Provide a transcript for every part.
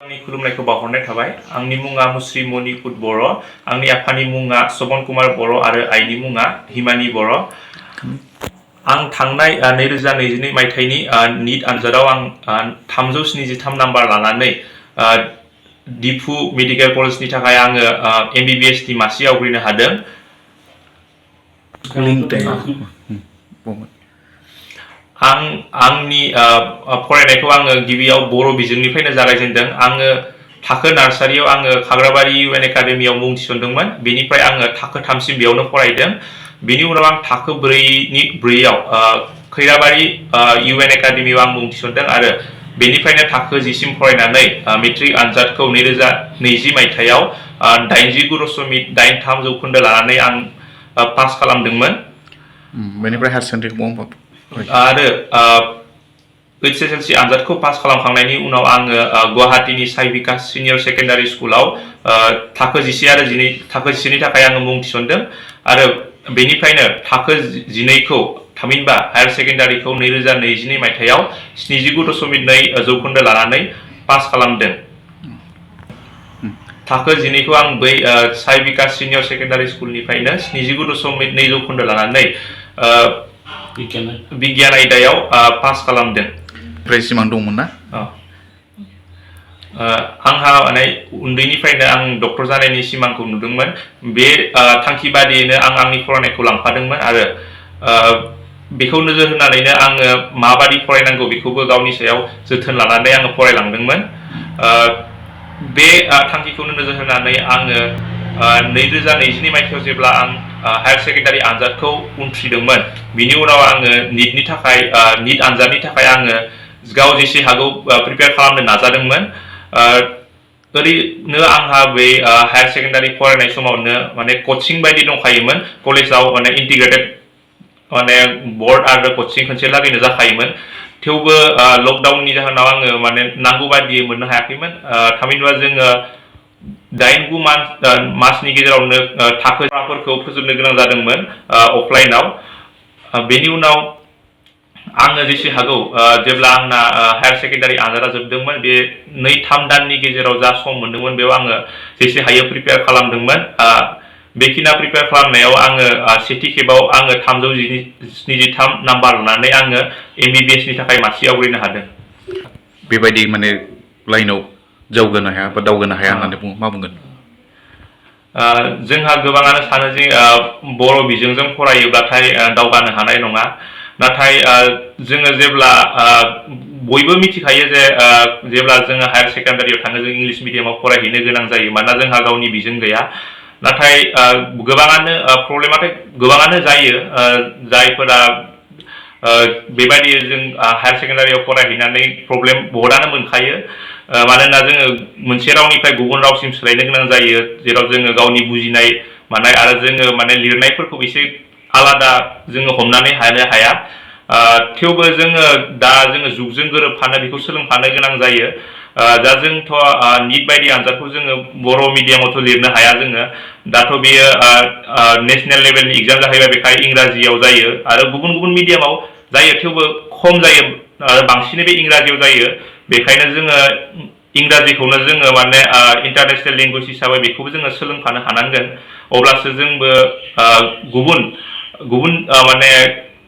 आंनि खुलुमनायखौ बावहरनाय थाबाय। आंनि मुङा मुस्रि मणिपुर बर', आंनि आफानि मुङा सबन कुमार बर' आरो आइनि मुङा हिमानि बर'। आं थांनाय 2022 मायथाइनि नीट आनजादाव आं 373 नाम्बार लानानै दिफु मेडिकेल कलेजनि थाखाय आङो MBBS नि मासि आवग्रिनो हादों। आंनि फरायनायखौ आङो गिबियाव बर' बिजोंनिफ्रायनो जागायजेनदों। आङो थाखो नार्सारियाव आङो खाग्राबारि UN एकाडेमियाव मुं थिसनदोंमोन। बेनिफ्राय आङो थाखो 3सिम बेयावनो फरायदों। बेनि उनाव आं थाखो 4आव खैराबारि UN एकाडेमियाव आं मुं थिसनदों आरो बेनिफ्रायनो थाखो 10सिम फरायनानै मेट्रिक आनजादखौ 2020 मायथाइयाव 89.83 जौखोन्दो लानानै आं पास खालामदोंमोन। बेनिफ्राय हायार सेकेन्डारिखौ आरो HSLC आनजादखौ पास खालामखांनायनि उनाव आङो गुवाहाटीनि साइ बिकास सिनियर सेकेन्डारि स्कुलाव थाखो 11 आरो 12 थाखो 10नि थाखाय आङो मुं थिसनदों आरो बेनिफ्रायनो थाखो 12खौ थामहिनबा हायार सेकेन्डारिखौ 2022 मायथाइयाव 79.2 जौखोन्दो लानानै पास खालामदों। थाखो 12खौ आं बै साइ बिकास सिनियर सेकेन्डारि स्कुलनिफ्रायनो 79.2 जौखोन्दो लानानै बिगियान आयदायाव पास खालामदों। ओमफ्राय सिमां दंमोन ना? आंहा माने उन्दैनिफ्रायनो आं डक्टर जानायनि सिमांखौ नुदोंमोन। बे थांखि बादियैनो आं आंनि फरायनायखौ लांफादोंमोन आरो बेखौ नोजोर होनानैनो आङो माबादि फरायनांगौ बेखौबो गावनि सायाव जोथोन लानानै आङो फरायलांदोंमोन। बे थांखिखौनो नोजोर होनानै आङो 2022 मायथाइयाव जेब्ला आं हायार सेकेन्डारि आनजादखौ उनथ्रिदोंमोन, बिनि उनाव आङो नीट आनजादनि थाखाय आङो गाव जेसे हागौ प्रिपेयार खालामनो नाजादोंमोन। ओरैनो आंहा बै हायार सेकेन्डारि फरायनाय समावनो माने कचिं बायदि दंखायोमोन कलेजाव, माने इन्टिग्रेटेड माने बर्ड आरो कचिं खनसे लागैनो जाखायोमोन। थेवबो लकडाउननि जाहोनाव आङो माने नांगौ बायदियै मोननो हायाखैमोन। थामहिनबा जोङो 8-9 मासनि गेजेरावनो थाखोफोरखौ फोजोबनो गोनां जादोंमोन अफलाइनाव। बेनि उनाव आङो जेसे हागौ जेब्ला आंना हायार सेकेन्डारि आनजादा जोबदोंमोन, बे 2-3 दाननि गेजेराव जा सम मोन्दोंमोन बेयाव आङो जेसे हायो प्रिपेयार खालामदोंमोन। बेखिना प्रिपेयार खालामनायाव आङो सेथि खेबाव आङो 373 नाम्बार लानानै आङो MBBS नि थाखाय मासि आवग्रिनो हादों। बेबायदि माने लाइनाव जौगानो हाया बा दावगानो हाया होननानै मा बुंगोन? जोंहा गोबाङानो सानो जे बर' बिजोंजों फरायोब्लाथाय दावगानो हानाय नङा। नाथाय जोङो जेब्ला बयबो मिथिखायो जे जेब्ला जोङो हायार सेकेन्डारियाव थाङो जों इंलिस मिडियामाव फरायहैनो गोनां जायो, मानोना जोंहा गावनि बिजों गैया। नाथाय गोबाङानो जायो जायफोरा बेबायदि जों हायार सेकेन्डारियाव फरायहैनानै प्रब्लेम बहुतानो मोनखायो। मानोना जोङो मोनसे रावनिफ्राय गुबुन रावसिम सोलायनो गोनां जायो, जेराव जोङो गावनि बुजिनाय मानाय आरो जोङो माने लिरनायफोरखौ एसे आलादा जोङो हमनानै हानो हाया। थेवबो जोङो जुगजों गोरोबफानो बेखौ सोलोंफानो गोनां जायो। दा जोंथ' नीट बायदि आनजादखौ जोङो बर' मिडियामावथ' लिरनो हाया। जोङो दाथ' बेयो नेसनेल लेभेलनि एग्जाम जाहैबाय, बेखाय इंराजियाव जायो आरो गुबुन गुबुन मिडियामाव जायो, थेवबो खम जायो आरो बांसिनै बे इंराजियाव जायो। बेखायनो जोङो इंराजिखौनो जोङो माने इन्टारनेसनेल लेंगुवेज हिसाबै बेखौबो जोङो सोलोंफानो हानांगोन। अब्लासो जोंबो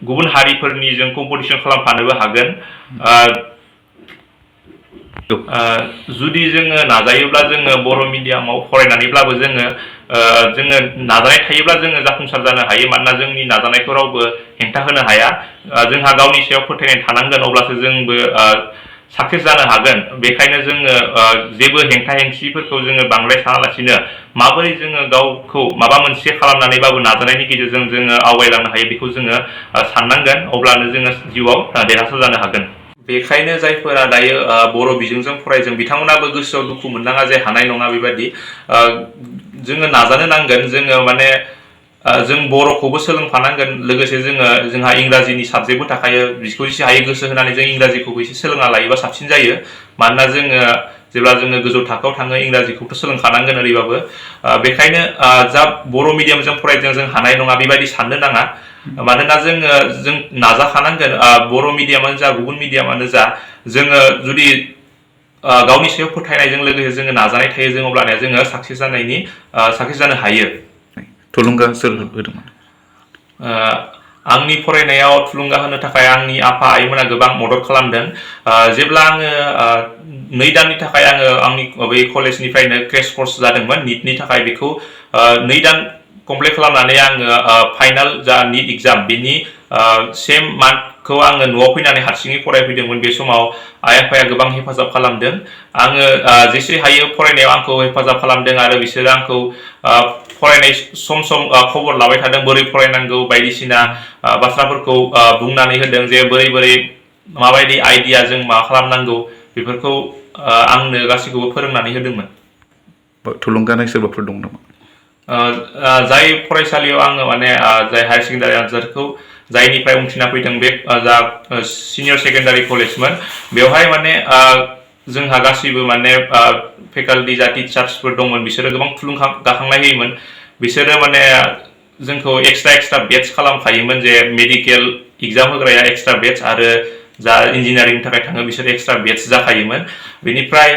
गुबुन हारिफोरनि जों कम्पिटिसन खालामफानोबो हागोन। जुदि जोङो नाजायोब्ला जोङो बर' मिडियामाव फरायनानैब्लाबो जोङो नाजानाय थायोब्ला जोङो जाफुंसार जानो हायो। मानोना जोंनि नाजानायखौ रावबो हेंथा होनो हाया। जोंहा गावनि सायाव फोथायनाय थानांगोन, अब्लासो जोंबो साक्सेस जानो हागोन। बेखायनो जोङो जेबो हेंथा हेंसिफोरखौ जोङो बांद्राय सानालासिनो माबोरै जोङो गावखौ माबा मोनसे खालामनानैबाबो नाजानायनि गेजेरजों जोङो आवगायलांनो हायो बेखौ जोङो साननांगोन। अब्लानो जोङो जिउआव देरहासार जानो हागोन। बेखायनो जायफोरा दायो बर' बिजोंजों फरायदों बिथांमोनाबो गोसोआव दुखु मोननाङा जे हानाय नङा बेबायदि। जोङो नाजानो नांगोन। जोङो माने जों बर'खौबो सोलोंफानांगोन। लोगोसे जोंहा इंराजिनि साबजेक्टबो थाखायो, बिखौ एसे हायो गोसो होनानै जों इंराजिखौबो एसे सोलोंना लायोबा साबसिन जायो। मानोना जेब्ला जोङो गोजौ थाखोआव थाङो इंराजिखौथ' सोलोंखानांगोन ओरैबाबो। बेखायनो जा बर' मिडियामजों फरायदों जों हानाय नङा बेबायदि साननो नाङा। मानोना जों नाजाखानांगोन। बर' मिडियामानो जा गुबुन मिडियामानो जा, जोङो जुदि गावनि सायाव फोथायनायजों लोगोसे जोङो नाजानाय थायो जों अब्लानिया जोङो साक्सेस जानो हायो। थुलुंगा सोर होदोंमोन? आंनि फरायनायाव थुलुंगा होनो थाखाय आंनि आफा आइमोना गोबां मदद खालामदों। जेब्ला आङो 2 दाननि थाखाय आङो आंनि बै कलेजनिफ्रायनो क्रेश कर्स जादोंमोन निटनि थाखाय, बेखौ 2 दान कमप्लिट खालामनानै आङो फाइनाल जा निट एग्जाम बेनि सेम मान्थखौ आङो न'आव फैनानै हारसिङै फरायफैदोंमोन। बे समाव आइ आफाया गोबां हेफाजाब खालामदों। आङो जेसे हायो फरायनायाव आंखौ हेफाजाब खालामदों आरो बिसोरो आंखौ फरायनाय सम खबर लाबाय थादों, बोरै फरायनांगौ बायदिसिना बाथ्राफोरखौ बुंनानै होदों जे बोरै माबायदि आइडिया जों मा खालामनांगौ बेफोरखौ आंनो गासैखौबो फोरोंनानै होदोंमोन। थुलुंगानाय सोरबाफोर दं नामा? जाय फरायसालियाव आङो माने जाय हायार सेकेन्डारि आनजादखौ जायनिफ्राय उनथिना फैदों बे जा सिनियर सेकेन्डारि कलेजमोन, बेवहाय माने जोंहा गासैबो माने फेकाल्टि जा टिचार्सफोर दंमोन बिसोरो गोबां थुलुंगाखांनाय होयोमोन। बिसोरो माने जोंखौ एक्सट्रा बेच खालामखायोमोन जे मेडिकेल एग्जाम होग्राया एक्सट्रा बेच आरो जा इन्जिनियारिंनि थाखाय थाङो बिसोर एक्सट्रा बेच जाखायोमोन। बेनिफ्राय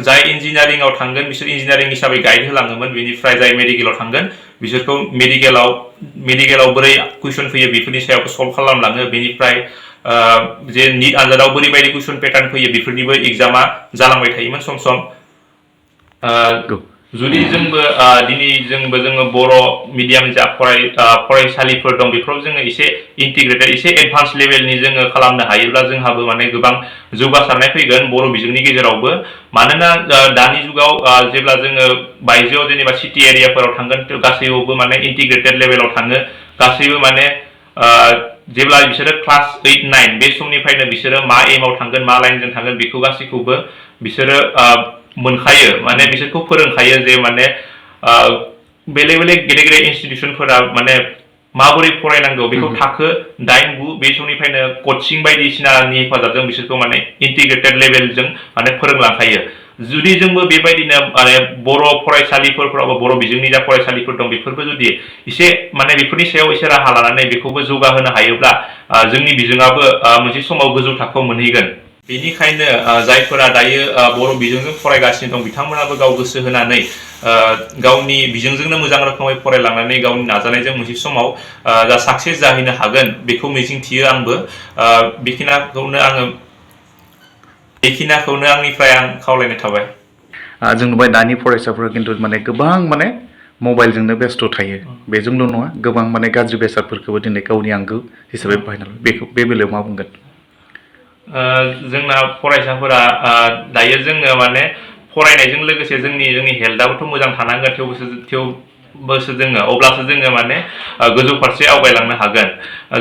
जाय इन्जिनियारिंआव थांगोन बिसोर इन्जिनियारिं हिसाबै गाइड होलाङोमोन। बेनिफ्राय जाय मेडिकेलाव थांगोन बिसोरखौ मेडिकेलाव बोरै कुइसन फैयो बेफोरनि सायाव सल्भ खालामलाङो। बेनिफ्राय जे निट आनजादाव बोरैबायदि कुइसन पेटार्न फैयो बेफोरनिबो एग्जामा जालांबाय थायोमोन सम सम। जुदि जोंबो जोङो बर' मिडियामनि जा फरायसालिफोर दं बेफोराव जोङो एसे इन्टिग्रेटेड एसे एडभान्स लेभेलनि जोङो खालामनो हायोब्ला जोंहाबो माने गोबां जौगासारनाय फैगोन बर' बिजोंनि गेजेरावबो। मानोना दानि जुगाव जेब्ला जोङो बायजोआव जेनेबा सिटि एरियाफोराव थांगोन गासैयावबो माने इन्टिग्रेटेड लेभेलाव थाङो। गासैबो माने जेब्ला बिसोरो क्लास 8-9 बे समनिफ्रायनो बिसोरो मा एमाव थांगोन मा लाइनजों थांगोन बेखौ गासैखौबो बिसोरो मोनखायो, माने बिसोरखौ फोरोंखायो जे माने बेलेग गेदेर इनस्टिटिउसनफोरा माने माबोरै फरायनांगौ बेखौ थाखो 8-9 बे समनिफ्रायनो कचिं बायदिसिनानि हेफाजाबजों बिसोरखौ माने इन्टिग्रेटेड लेभेलजों माने फोरोंलांखायो। जुदि जोंबो बेबायदिनो माने बर' फरायसालिफोराव बर' बिजोंनि जा फरायसालिफोर दं बेफोरबो जुदि एसे माने बेफोरनि सायाव एसे राहा लानानै बेखौबो जौगाहोनो हायोब्ला जोंनि बिजोङाबो मोनसे समाव गोजौ थाखोआव मोनहैगोन। बेनिखायनो जायफोरा दायो बर' बिजोंजों फरायगासिनो दं बिथांमोनाबो गाव गोसो होनानै गावनि बिजोंजोंनो मोजां रोखोमै फरायलांनानै गावनि नाजानायजों मोनसे समाव जा साक्सेस जाहैनो हागोन बेखौ मिजिंथियो आंबो। बेखिनिखौनो आंनिफ्राय आं खावलायनाय थाबाय। जों नुबाय दानि फरायसाफोरा खिन्थु माने गोबां माने मबाइलजोंनो बेस्थ' थायो। बेजोंल' नङा, गोबां माने गाज्रि बेसादफोरखौबो दिनै गावनि आंगो हिसाबै बाहायना बेखौ बे बेलायाव मा बुंगोन? जोंना फरायसाफोरा दायो जोङो माने फरायनायजों लोगोसे जोंनि हेल्थआबोथ' मोजां थानांगोन। थेवबोसो जोङो अब्लासो जोङो माने गोजौ फारसे आवगायलांनो हागोन।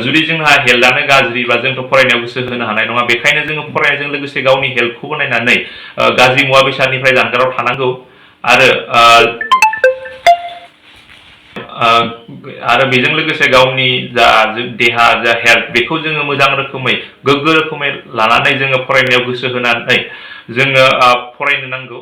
जुदि जोंहा हेल्थआनो गाज्रिबा जोंथ' फरायनायाव गोसो होनो हानाय नङा। बेखायनो जोङो फरायनायजों लोगोसे गावनि हेल्थखौबो नायनानै गाज्रि मुवा बेसादनिफ्राय जानगाराव थानांगौ आरो बेजों लोगोसे गावनि जा देहा जा हेल्थ बेखौ जोङो मोजां रोखोमै गोग्गो रोखोमै लानानै जोङो फरायनायाव गोसो होनानै जोङो फरायनो नांगौ।